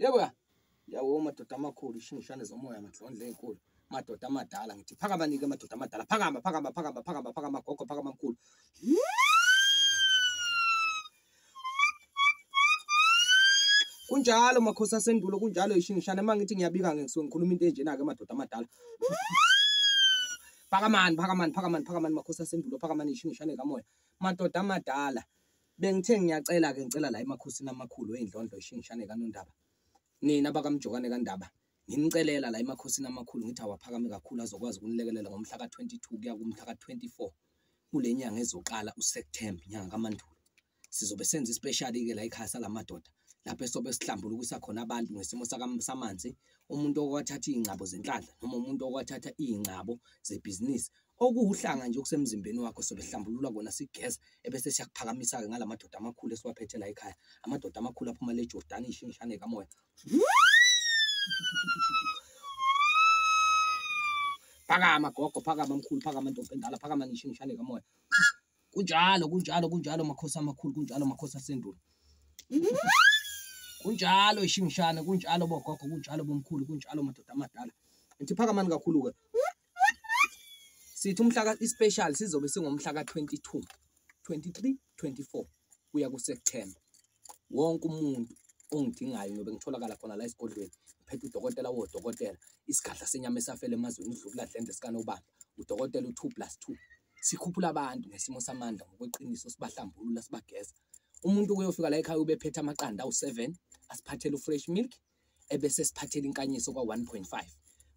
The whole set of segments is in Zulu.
Yebo ya. Yawo madoda amakhulu, ishingishane zomoya, madlondle enkulu. Madoda amadala ngithi phakama nike madoda amadala. Phakama, phakama, phakama, phakama, phakama gogo, phakama mkhulu. Kunjalo makhosi asendulo, kunjalo ishingishane. Mangithi ngiyabika ngisuke ngikhuluma into enjena ke madoda amadala. Phakamani, phakamani, phakamani, phakamani makhosi asendulo, phakamani ishingishane kamoya. Madoda amadala. Bengithe ngiyacela ke, ngicela la emakhosini amakhulu eyindlondlo ishingishane kaNondaba. Nina bakaMjokane kaNdaba, nginicelela la emakhosini amakhulu ngithi awaphakame kakhulu azokwazi ukunilekelela ngomhla ka-22 kuya kumhla ka-24 kule nyanga ezoqala uSeptember, inyanga kaMandulo. Sizobe senza ispecial-ke la ekhaya salamadoda, lapho esobe sihlambulukisa khona abantu ngesimo samanzi. Umuntu okwathatha iy'ngcabo zenhlanhla noma umuntu okwathatha iy'ngcabo zebhizinisi, okuwuhlanga nje okusemzimbeni wakho, sobe sihlambulula kona sigeza, ebese siyakuphakamisa-ke ngala madoda amakhulu esiwaphethe la ekhaya. Amadoda amakhulu aphuma le Jordani, ishingishane kamoya. Phakama gogo, phakama mkhulu, phakama ntombi endala, phakama nishingishane kamoya. Kunjalo, kunjalo, kunjalo makhosi amakhulu, kunjalo makhosi asendulo. Kunjalo ishingishane, kunjalo bogogo, kunjalo bomkhulu, kunjalo madoda amadala. Ngithi phakamani kakhulu ke. Sithi umhla ka-special sizobe singomhla ka-22, 23, 24 kuya kuSeptember. Wonke umuntu ongidingayo ngiyobe ngitholakala khona la esigodlweni. Ngiphethe udokotela wodokotela, isigadla senyama esafele emazweni, udlubula dlende sikanobamba, udokotela u-2 plus 2. Sikhuphula abantu ngesimo samandla ngokweqiniso, sibahlambulula, sibageza. Umuntu kuyofika la ekhaya ubephethe amaqanda awu-7, asiphathele u-fresh milk, ebese siphathele inkanyiso kwa-1.5.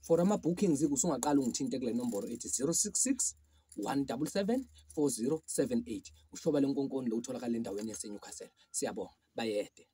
For ama-bookings usungaqala ungithinte kule nomboro ethi 066 177 4078. Ushoba lenkonkoni lo utholakala endaweni yaseNewcastle. Siyabonga, bayede.